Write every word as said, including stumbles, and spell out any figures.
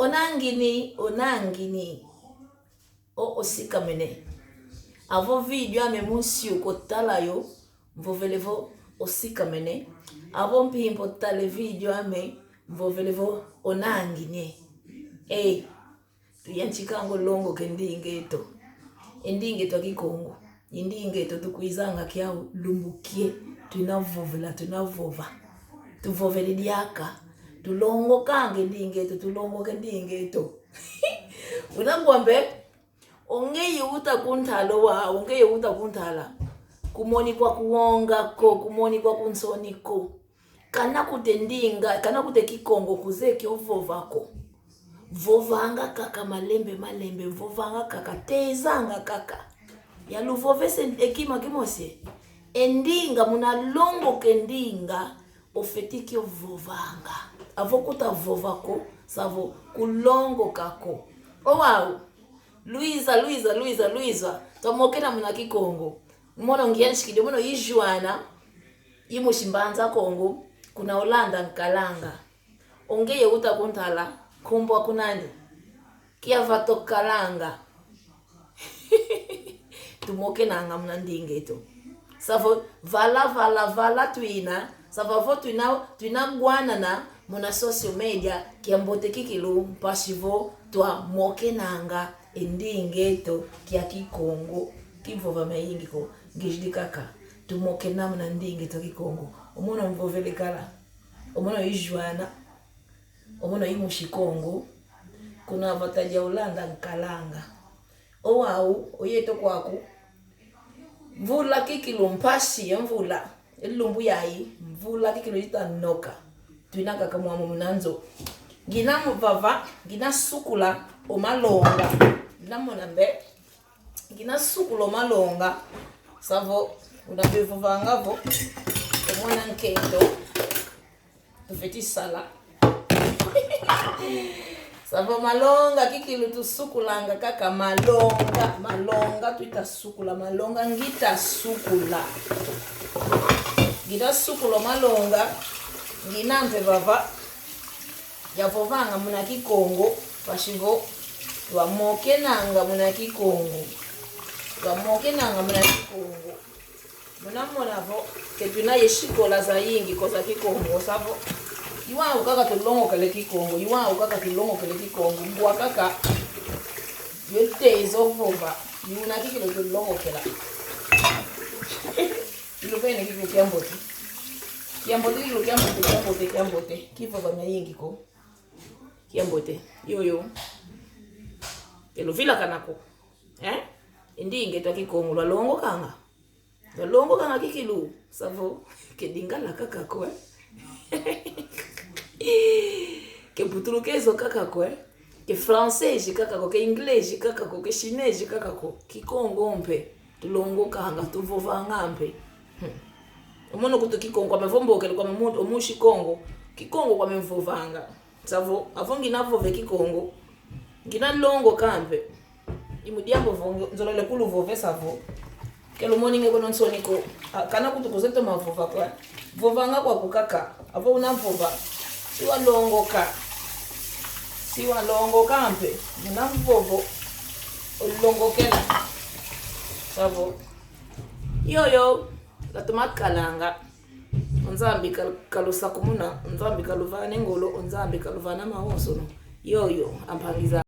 Ona ngini, ona ngini. O, osikamene. Avo video ame munsi uko tala yo, mvovele vo osikamene. Avo mpimpa otale video ame, mvovele vo ona ngini. Eh, tuyantika ngo longoka e ndinga eto. E ndinga eto a Kikongo. E ndinga eto tukwizanga kiau lumbu kie, twina vovela, twina vova. Tuvovele diaka, tulongokanga e ndinga eto, tulongoka e ndinga eto. Una ngwambe, ongeye uta kuntala wa, ongeye uta kuntala. Kumoni kwa kuonga ko, kumoni kwa kunsoni ko. Kana kuta e ndinga, kana kuta e Kikongo kuzeye kio vova ko. Vovanga kaka malembe malembe, vovanga kaka, tezanga kaka. Yaluvovese e kima kimosi. E ndinga, muna longoka e ndinga, ofwete kio vovanga. Avo kuta vova ko, savo kulongoka ko. Owau, Luiza, Luiza, Luiza, Luiza. Twamokena muna Kikongo. Mono ngianshikidi, mono i Joana, i musi Mbanza Kongo, kuna Holanda nkalanga. Ongeye uta kuntala, nkumbu aku nani? Kiava tokalanga. Tumokenanga muna ndinga eto. Savo vala, vala, vala twina, savo vo twina, twina gwanana muna social media, kiambote kikilu, mpasi vo twamokenanga e ndinga eto kia Kikongo. Kivova mayingi ko, ngizidi kaka. Tumokena muna ndinga eto a Kikongo. Omono mvovele kala. Omono i Joana. Omono i musi Kongo. Kuna vata dia Holanda nkalanga. Owau, oyeto kwaku. Mvula kikilu, mpasi ya mvula. E lumbu yayi, mvula kikilu ita noka. Twina kaka mwamu muna nzo. Ngina vava, ngina sukula o malonga. Ngina mona mbe. Ngina sukula o malonga. Savo, una bevovanga vo. Omona nkento. Tufwete sala. Savo malonga, kikilu tusukulanga kaka malonga, malonga twita sukula, malonga ngita sukula. Ngita sukula o malonga, ngina mpe vava. Yavovanga muna Kikongo, mpasi vo. Lwamokenanga muna Kikongo. Lwamokenanga muna Kikongo. Muna mona vo, ke twina ye sikola zayingi ko za Kikongo, savo. I wau kaka tulongokele Kikongo, i wau kaka tulongokele Kikongo, ngwa kaka yo teza ovova, i una kikilu tulongokela. Iluvene kikilu kiambote. Kiambote, kikilu kiambote, kiambote, kiambote. Kivova mayingi ko. Kiambote. Yoyo. Ke luvilakana ko. Eh? E ndinga eto a Kikongo, lwalongokanga. Lwalongokanga kikilu, savo, ke Lingala kaka ko, eh? Ke Putulukezo kaka ko, eh? Ke francês kaka ko, ke inglês kaka ko, ke chinês kaka ko, Kikongo mpe, tulongokanga, tuvovanga mpe. Hmm. Omono kutu Kikongo, kwame vo mbokele, kwame muntu, o musi Kongo, Kikongo kwame mvovanga. Savo, avo ngina vova e Kikongo. Ngina longoka mpe. I mu diambu vo nzolele kuluvovesa vo. Ke lumoninge kono nsoni ko. A, kana kutu kuzeye toma vova kwa. Vovanga kwaku kaka. Avo una vova. Si walongoka. Si walongoka mpe. Una vovo. Olongokela. Savo. Yoyo. Katoma kalanga. O Nzambi kal-, kalusakumuna, o Nzambi kaluvana ngolo, o Nzambi kaluvana mawonsono. Yoyo, ampangi za.